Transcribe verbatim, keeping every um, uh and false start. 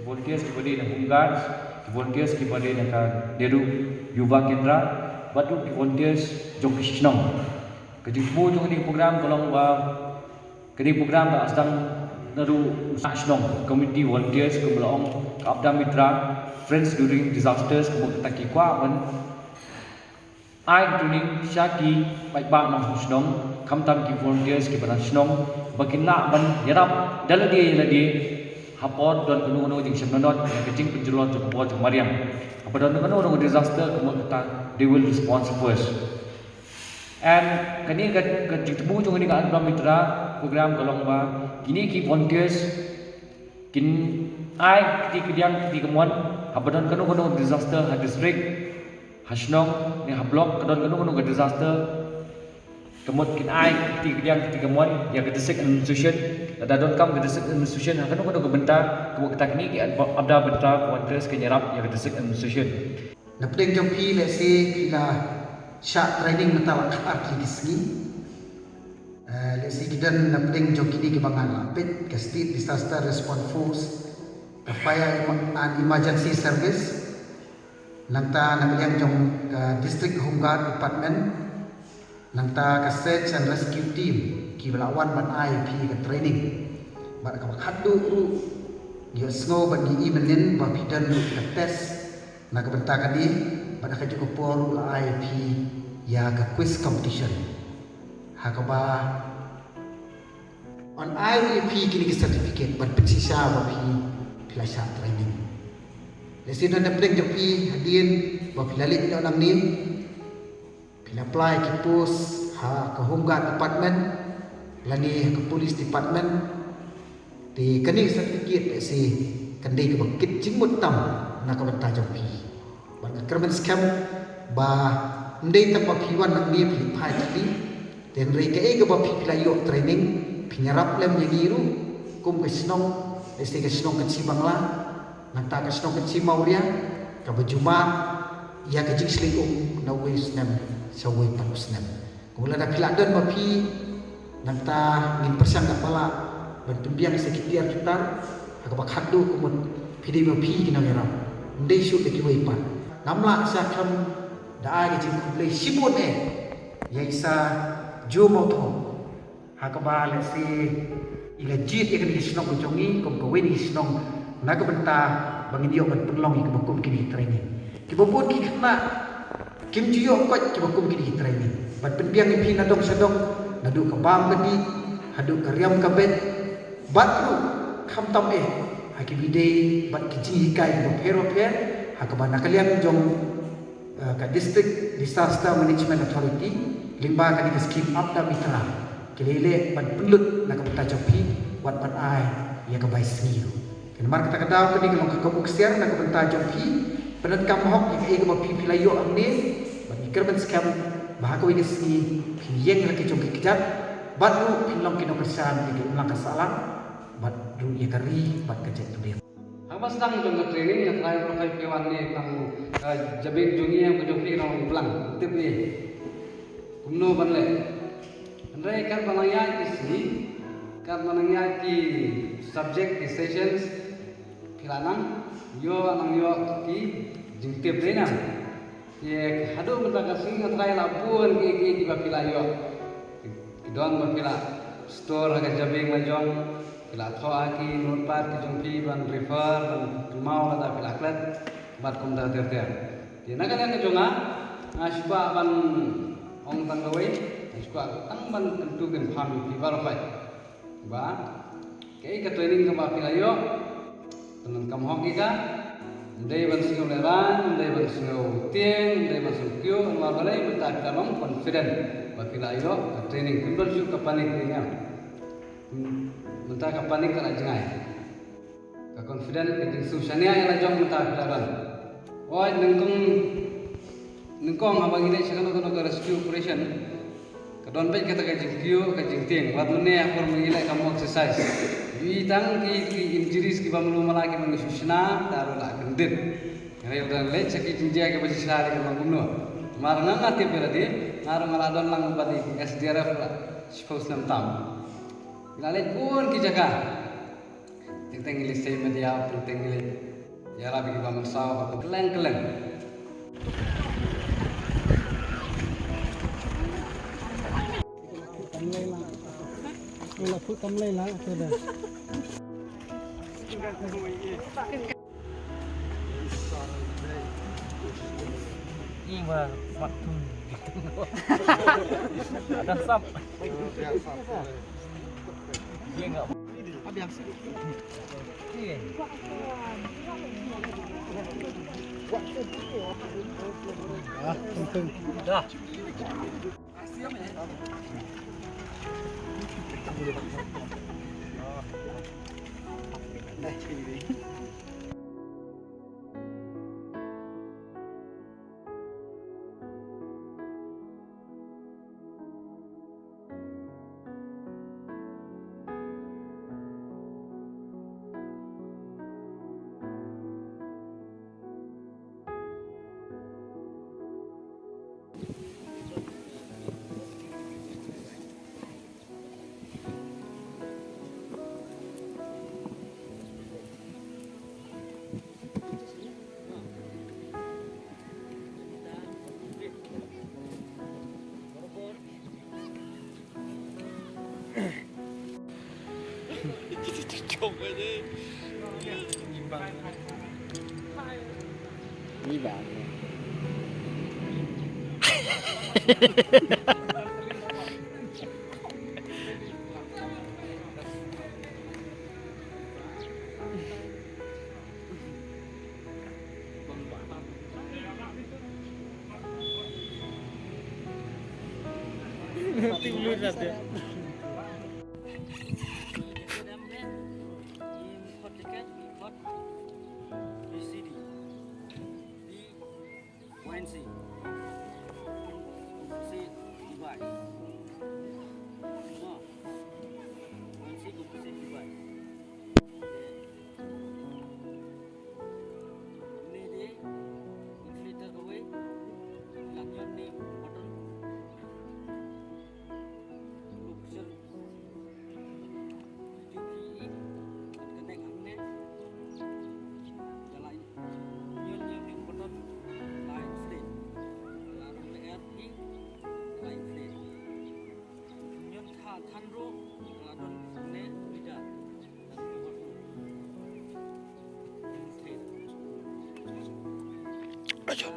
Volunteers kiba dei na Home Guards, volunteers kiba dei na ka Nehru Yuva Kendra, bad ruh volunteers jong ka shnong. Ka jingthmu jong kane ka program ka long ba kane ka program ka sdang naduh u shnong, community volunteers, kumba la ong ka APDA Mitra, Friends During Disasters, kumba kata ki kwah ban ai training sha ki paidbah nongshong shnong, khamtam ki volunteers kiba na shnong, ba kin lah ban ïarap da lade ïa lade ha por don kano kano ka jingshem nonot, ïa ka jingpynjulor jong ka bor jong mariang. Haba don kano kano ka disaster, kumba kata, they will respond first. And kane ka, ka jingthmu jong kane ka APDA Mitra program ka long ba kine ki volunteers kin ai kti kadiang kti kamon haba don kano kano ka disaster ha district, ha shnong ne ha block, ka don kano kano ka disaster, ka mut kin ai kti kadiang kti kamon ïa ka district administration. Lada donkam ka district administration ha kano kano ka bynta, ka mut kata kine ki APDA Mitra volunteers kin ïarap ïa ka district administration. Na pdeng jong phi, lehse phi la shah training mynta la khatar tylli ki sngi. Eh, lehse ki don na pdeng jong kine kiba nga la peit, ka State Disaster Response Force, ka Fire Em-, and Emergency Service, nangta na ka liang jong ka District Home Guard Department, nangta ka Search and Rescue Team, kiba la wan ban ai phi ka training. Bad kaba khatduh ruh, ngi ïohsngew bad ngi i mynnin ba phi don ruh ka test na ka bynta kane, bad ha kajuh ka por ruh la ai phi ïa ka quiz competition. Ha kaba yn ai ïa phi kine ki certificate ban pynshisha ba phi, phi la shah training. Lehse don na pdeng jong phi hadien ba phi la leit noh nangne, phi la apply ki post ha ka Home Guard Department lane ha ka Police Department. Te kane ka certificate, lehse kan dei kaba kit jingmut tam na ka bynta jong phi. Bad nga kyrmen skhem ba ym dei tang ba phi wan nangne phi leit phai tylli, te hynrei kaei kaba phi, phi la ïoh training, phin ïarap lem ïa ngi ruh kum ka shnong, lehse ka shnong Kynshi Bangla, nangta ka shnong Kynshi Mawria, kaba ju mad ïa ka jingshlei um na uwei u snem sha uwei pat u snem. Kumba lada phi la don ma phi, nangta ngin pyrshang da ba lah ban pynbiang sa ki tiar ki tar ha kaba khatduh, ka mut phi dei ma phi ki nongïarap, ym dei shuh da kiwei pat. Ngam lah sha khlem da ai ka jingkhublei shibun eh ïa i Sir Joe Mawthoh, ha kaba lehse i la jied ïa kane ka shnong ka jong ngi kum kawei na ki shnong na ka bynta ba ngin ïoh ban pynlong ïa kaba kum kine ki training. Kiba bun ki khynnah kim ju ïoh koit kiba kum kine ki training. Ban pynbiang ïa phi na dong sha dong, naduh ka bam ka dih haduh ka riam ka beit, bad ruh khamtam eh ha ki bynta bad ki jinghikai kiba pher bapher, ha kaba na ka liang jong, eh, ka District Disaster Management Authority lyngba kane ka skim APDA Mitra ki la ïaleh ban pynlut na ka bynta jong phi, wat ban ai ïa ka bai sngi ruh. Te namar kata ka daw, kane ka long ka kaba ksiar na ka bynta jong phi, pyndonkam hok ïa kaei kaba phi, phi la ïoh hangne, bad ngi kyrmen skhem ba ha kawei ka sngi phin ïeng la ki jong ki kjat, bad ruh phin long ki nongkyrshan ïa ka imlang ka sahlang, bad ruh ïa ka ri bad ka jaitbynriew. Haba sdang jong ka training, nga tharai baroh phi wan ne tang, eh, jabieng jong ngi, ka jong phi ka long blang, tip ne kumno ban leh. Hynrei katba nang ïaid ki sngi, katba nang ïaid ki subject, ki sessions, phi la nang ïoh, nang ïoh ki jingtip dei na. Te haduh mynta ka sngi nga tharai la bun ki, ki, kiba phi la ïoh. Ki, ki don ba phi la store ha ka jabieng la jong, phi la thoh ha ki notepad ki jong phi ban refer, ban kynmaw lada phi la klet, bad kumta ter ter. Te na ka liang ka jong nga, nga shu kwah ban ong tang kawei, nga shu kwah tang ban kyntu kynpham ïa phi baroh phi. Ba kaei ka training kaba phi la ïoh, pyndonkam hok ïa ka. Ym dei ban sngew lehraiñ, ym dei ban sngew tieng, ym dei ban sngew kiew, namar balei? Mynta phi la long confident ba phi la ïoh ka training. Ym don shuh ka panic dei, ngam. Mynta ka panic ka la jngai. Ka confident, ka jingsngewshaniah ïa la jong mynta phi la don. Oi, nyngkong, nyngkong haba ngi leit sha kano kano ka rescue operation, ka don beit kata ka jingkiew, ka jingtieng. Wat mynne ha por ba ngi leit ka mock exercise, ïohi tang ki, ki injuries kiba malu mala kiba ngi shu shna, ta ruh la kyndit. Hynrei lada leit sha ki jingjia kiba shisha lei ka long kumno. Namar nga, nga tip ïa lade, nga ruh nga la don lang uba dei S D R F la shiphew snem tam. Ngi la leit bun ki jaka. Teng teng ngi leit sei media, teng teng ngi leit ïarap ïa ki bamsaw ba kylleng kylleng. Ih, wah, mat tu. Ada sap. Dia enggak. Dah. Wine si. Composite device. Mo. Wine si composite device. Ni de insulator kawei. Lang ïa ni button. Lo pressure. Ju phi ïa ka connect hangne. Ïa la ñion ñion ïa ka button la inflate. La ruh la er phi la inflate. Ñion tha than ruh la don ne leader. La ruh la inflate. Acha.